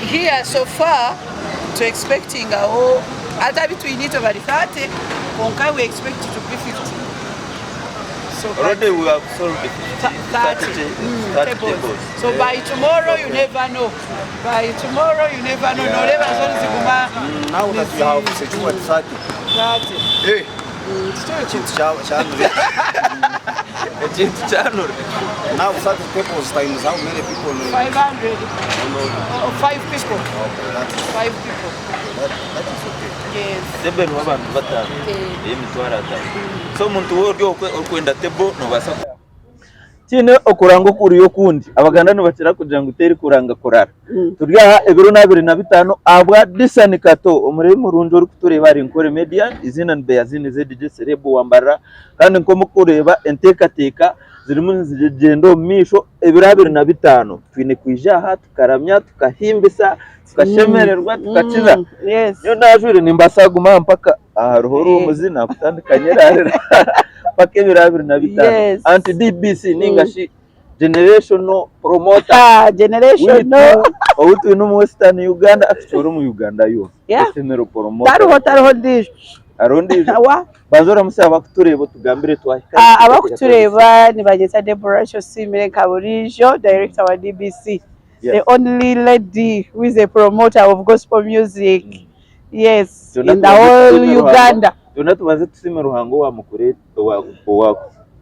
Here so far tu expectingaho hati abu twine itwe bari 30 kwonka we expect to be 50 so but Already we have sold 50, 30 30, mm, 30 tables. tables. So by tomorrow you never know. By tomorrow you never know. Yeah. Noreeba zo niziguma Now that you have secured 30, 30. eh, ekintu kya- kyanure. Ekintu kyanure. Now 30 tables times how many people? in- 500. No, no, Oh, five people. okay, that is, Five people. that, that is okay. Yes. Table erimu abantu batano ey'emitwaro atano. So omuntu waaba ori okwe orikwenda table nobaasa Tihaine okuranga okuriyo okundi. Abaganda nibakira kugira ngu teri kuranga kurara. Turi aha ebiro n'abiri na bitaano ahabwa Disani Kato, omureebi murungi orikutureeba ahari Nkore Media. Eiziina ni Beyazini ZG Celeb wa Mbarara. Kandi nk'oku murikureeba enteekateeka zirimu nizigyenda omu maisho. Ebiro abiri na bitaano twine kwija aha tukaramya, tukahimbisa, tukashemererwa, tukakiza. Nyowe naajwaire nimbaasa kuguma aha mpaka aha hariho roomuzi naakutandika nyerarira mpaka ebiro 25. Anti DBC nainga shi Generational Promoter waitu ou twine omu Western Uganda atutuura omu Uganda yoona. Efemero Promoter. Tariho tariho ondiijo. Hariho ondiijo? Banza oramutsye abakutureeba otugambire twahika Ah, abakutureeba nibanyeta Deborah Kyosiimire nka buriijo director wa DBC. The only lady who is a promoter of gospel music. Yes, Twena in the tubanze whole tusiime Ruhanga. Uganda. Twena tubanze tusiime Ruhanga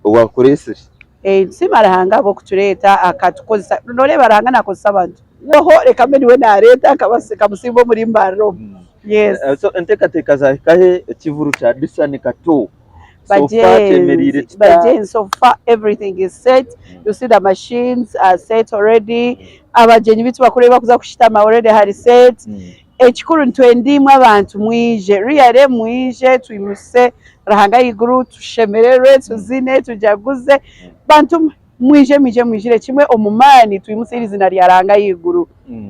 owakureesire. Eh, nsiima Ruhanga ahabw'okutureeta akatukozesa. Noreeba Ruhanga nakozesa abantu. Nyoho reka mbe niwe nareeta nkamusiima omuri Mbarara omu. Yes. Eh, so enteekateeka zahika he ekivuru kya Disani Kato? So far kyemereire Bagenzi, kita? bagenzi, so far everything is set. You see the machines are set already. Abagyenyi bitu bakureeba kuza kushutama already hari set. Ekikuru nitwenda imwe abantu mwije, really mwije twimuse Ruhanga ahaiguru tushemererwe, tuzine, tujaguze. Bantu mwe mwije mwije mwijire kimwe omu maani twimuse eri izina rya Ruhanga ahaiguru.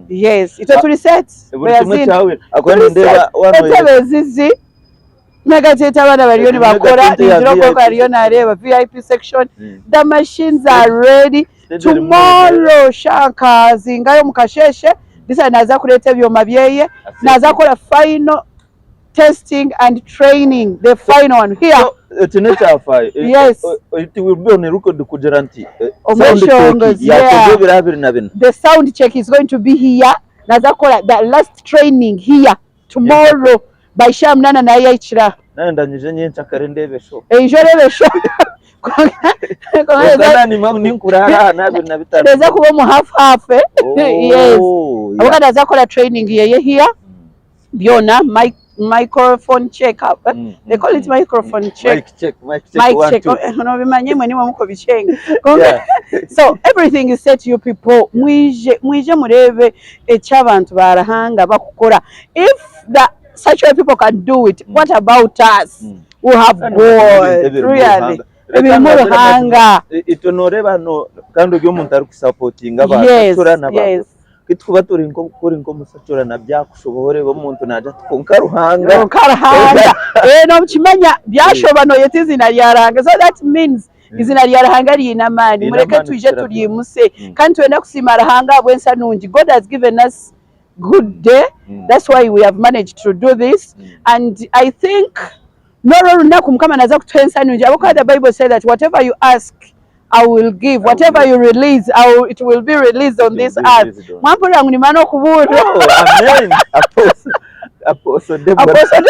Yes, itwe turi set. Buri kimwe Beyazini. kyahwire. Ahakuba Turi nindeeba set. wano Entebe ezizi Nagateeta abaana bariyo nibakora ningira okwo ariyo nareeba VIP section the machines are ready tomorrow shanka zingayo omukasheshe Lisa naza kureeta ebyoma byeye naza kukora final testing and training the final one here. Eki n'ekyafaayo. Yes. It will be on record kugira nti sound check Omweshongozi, yakozirwe yeah. ebiro 24. The sound check is going to be here naza kukora the last training here. Tomorrow by shaaha munana nayo yahikire aha. Nayenda nyije nyenkyakare ndeebe show. Eija oreebe show. Kwonka nanye ninkuraara aha n'abiri na bitaano. Neeza kuba omu half half eh? Yes. Ahabw'okuba naaza kukora training yeye here byona mic microphone check up eh? They call it microphone check. Mic check, mic check, Mic one, check. two. Nobimanya imwe nimwe mukubichenga. So everything is set you people. Mwije mwije mureebe eki abantu ba Ruhanga bakukora. If the such way people can do it, what about us who have God? Really. Ebirimu Ruhanga. Itwe noreeba hano kandi ori omuntu arikusapotinga abantu Yes, turana abantu. yes. Kitukuba turi nko ori nk'omusacura na byakushoba oreeba omuntu nagira ati kwonka Ruhanga. Kwonka Ruhanga. Eh, nokimanya byashoba noyeta izina rya Ruhanga. So that means Eizina rya Ruhanga riine amaani. Riine Mureke amaani twije kukira byona. turyimuse. Kandi nitwenda kusiima Ruhanga ahabw'ensi nungi. God has given us good day. That's why we have managed to do this. And I think n'oru orunaku Mukama naaza kutuha ensi nungi ahabw'okuba the Bible says that whatever you ask, I will give. Whatever you release, I will, it will be released on It will this be earth. released on- Mwampurira ngu nimara n'okubuurira. Oh, amen. Apostle, Apostle Deborah. Apostle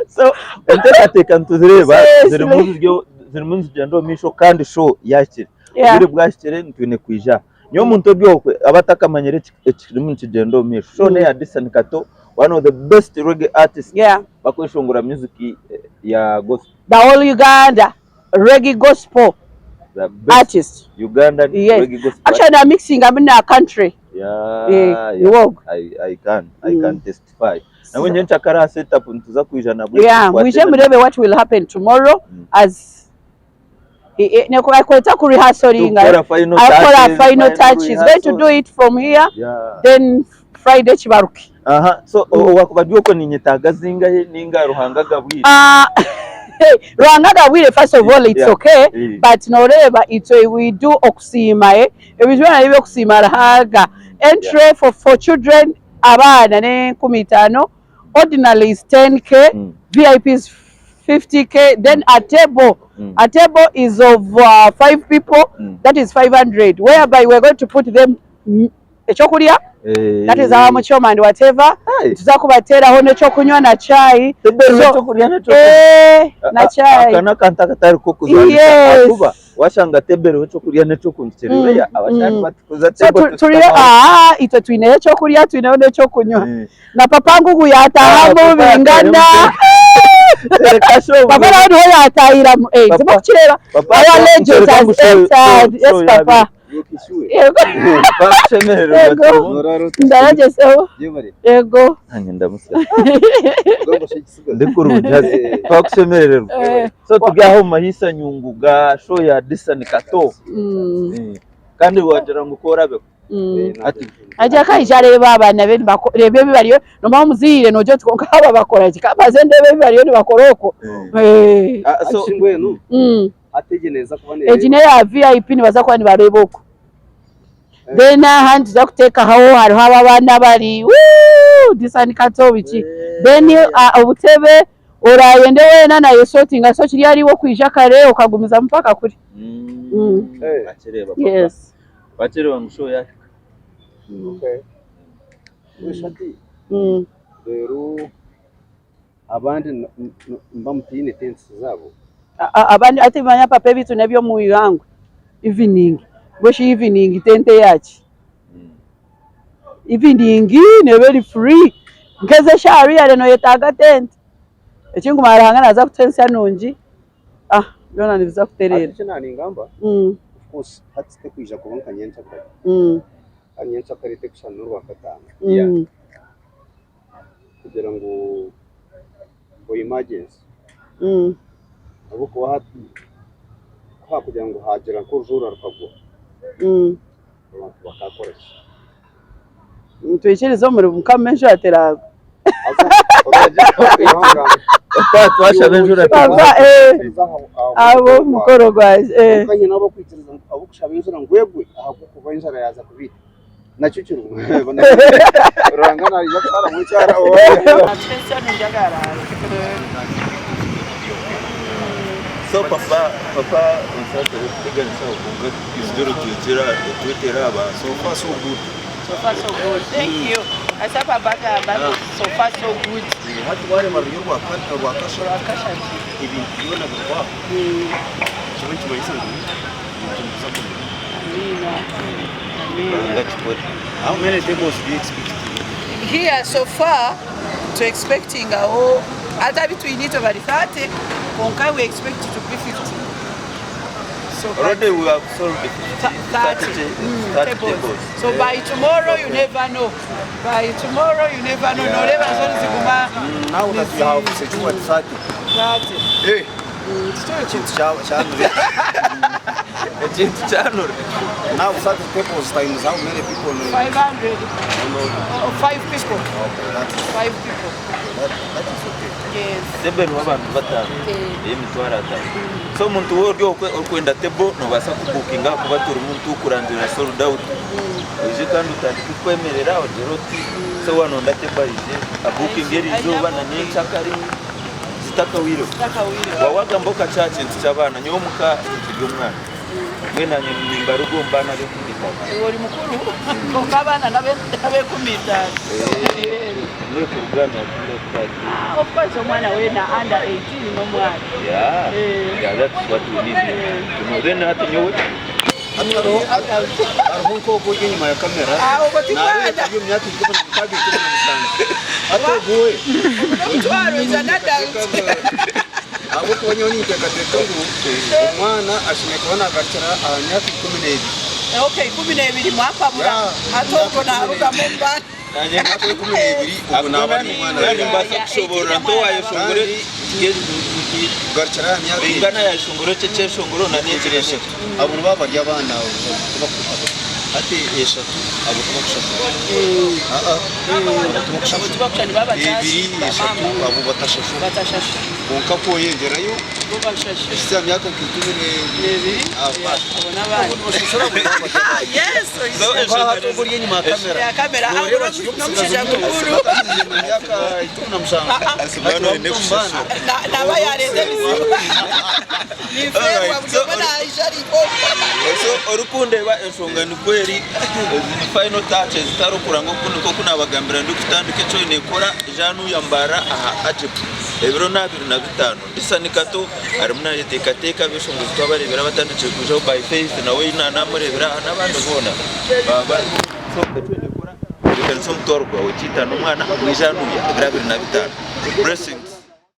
So, enteekateeka nituzireeba Seriously. zirimu ziryo zirimu nizigyenda omu maisho kandi show yahikire. Obwire bwahikire nitwine kwija. Nyowe omuntu ori okwe aba atakamanyire ekirimu nikigyenda omu maisho. Show neya Disan Kato, one of the best reggae artists bakweshongora music ya gospel. The whole Uganda reggae gospel The best artist. Ugandan Yes. reggae gospel Actually, na mixing am na country. Yeah, Eh, yeah. iwogo. I can, I can testify. Nawe nyenkyakare aha set up nituza kwija nabwo Yeah, tukwate mwije na- murebe what will happen tomorrow as akweta ku rehearsalinga Tukora final akora touches, final touch he's going to do it from here Yeah. then Friday kibaruke. Aha, so owakuba ori okwo ninyetaaga zingahe ninga Ruhanga agabwire? Ah, Ruhanga agabwire first of all it's okay Eh. but noreeba itwe we do okusiima eh ebintu byona n'eby'okusiima Ruhanga. Entry for children abaana n'enkumitaano, ordinary is 10K, VIP is 50K, then a table, a table is of five people, that is 500, whereby we're going to put them ekyokurya, that is our muchoma and whatever, tuza kubateeraho n'ekyokunywa na chai. Tebero So, ekyokurya n'ekyokunywa. Na chai. Aka n'akantu akatari k'okuzanisa ahakuba washanga tebero ekyokurya n'ekyokunywa kirebeya abashani batukuza So table turiyo tushutamaho. itwe twineho ekyokurya, twineho n'ekyokunywa. Na papa ngugu Ah, yatahamu papa bingana. Reka show. Papa nawe niho yatahiramu. Papa. Ndimo kukireba. Papa, Our legend nkereka has ngu show- entered. show- Yes, show papa. yabiri. Yego. Bakushemererwa Yego. tubona. Ndaragezeho. Yego. Nanjye ndamuseka. Ndikurungi twakushemererwa. So turi aho mu mahisa nyungu ga show ya Disan Kato. Kandi wagira ngu korabe. Ati Ajya akaija areeba abaana be reba ebi bariyo nomanya omuzaire noogira oti kwonka aba bakora ki kambaze ndeebe ebi bariyo nibakora okwo. Ah, so Mbwenu ategeneza kuba Egi n'eya VIP nibaza kuba nibareeba okwo. Then aha nituza kuteekaho hariho aba abaana bari Disan Kato biki. Then obutebe orayende weena nayesotinga so kiri ahariiwe okwija kare okagumizamu mpaka kuri. Bakireba papa. Yes. Bakireba ngu show yahika. Weshati rero abandi mba mutiine tents zabo. Abandi ati manya papa ebitu n'eby'omu ihangwe evening bweshi evening tente yaki evening neba eri free nkeze eshaaha yare noyetaaga tent ekinguma Ruhanga naza kutuha ensya nungi byona nibiza kutereera. Ati ningamba of course hati tekwija kuba nka nyenkyakare. Kandi nyenkyakare tekushana n'orwakataano kugira ngu for emergency ahabw'okuba hati kugira ngu hagira nk'orujura rukagwa abantu bakakora ki? Nitwikiriza omuri Mukama enjura teragwa. Twashaba enjura. Papa abo mukoro gwaje. Kanye nabo kwikiriza abokushaba enjura ngu egwe ahabw'okuba enjara yaza kubiita nakyo kirungi Ruhanga naija kusharamu ekyara. So papa papa nsasa kuteganisa okunga izidoro twetera twetera abantu. So far so good. So far so good. Thank you. Asapa baga baga so far so good. Hati warema ruri rwakasha ebintu byona birwaho kimwe kimanyisa ngu ebintu nibiza kumera. Amina. Amina. Ruhanga kikore. How many tables do you expect? Here so far to expecting aho ata bitwine bari 30 konka we expect to be 50. So by Already we have sold the 50, 30 30 tables. tables. So by tomorrow you never know. By tomorrow you never know. Noreba zone ziguma Now that we have secured 30 30. ekintu kyanure. Ekintu kyanure. Now 30 tables times how many people? 500. Oh, five people. Okay, that is, Five people. that is okay. Yes. Tebe niho abantu batanu ey'emitwaro atano. So omuntu we ori orikwenda table nobaasa kubukinga ahakuba turi muntu okurangira sold out. Oije kandi otandike kwemerera ogire oti so wanonda table aije abukinge eriizooba na nyenkyakare zitakahwireho. Wawagamba okakyaha kintu ky'abaana nyowe omuka nkiri omwana mbwenu nanye nimbaruga omu baana b'ekumi itaano. Ori mukuru konka abaana n'ab'ekumi itaano. Mwe kurugaana kati. Of course omwana weena under 18 n'omwana. Yeah, that's what we need to know. Then hati nyowe Hariho hariho nk'oku ori enyima ya kamera Ah, ogwo ti mwana. nawe omu myaka 16 17 hati ogwo we Omutwaro is an adult. Ahabw'okuba nyowe ninteekateeka ngu omwana ashemereire kuba nagarukira aha myaka 12. Okay, 12 mwapabura. Hati ogwo narugamu omu baana. Emyaka 12 ogwo naaba ari omwana. Kandi mbaasa kushoborora nto wayeshongore Kugarukira aha myaka bingana yashongoro kye kyeshongoro na 23 abo nibaba bari abaana. Hati eshatu abo tibakushashura. Aa abo tibakushashura. Ebiri eshatu abo batashashura. Kwonka ku oyeyongyerayo kuhitsya aha myaka nka 12 abo nibashashura buri So Kwonka hati ogu ori enyima ya kamera noreeba kiri omutsigazi muto atahikire mu myaka 17 hati wamuta omu baana. Alright, so So orikundeeba enshonga nikwo eri, ezi ni final touches zitari okuranga oku nikwo oku nabagambira ndikutandika eki oine kukora Januya Mbarara aha Agip ebiro 25 Disani Kato arimu nayeteekateeka ab'eshongozi twabareebera abatandikire kwijaho by faith nawe namureebera aha n'abandi boona baba bariho so eki oine kukora tebeekanisa omutwaro gwawe kiita n'omwana bwi Januya ebiro 25 Blessings.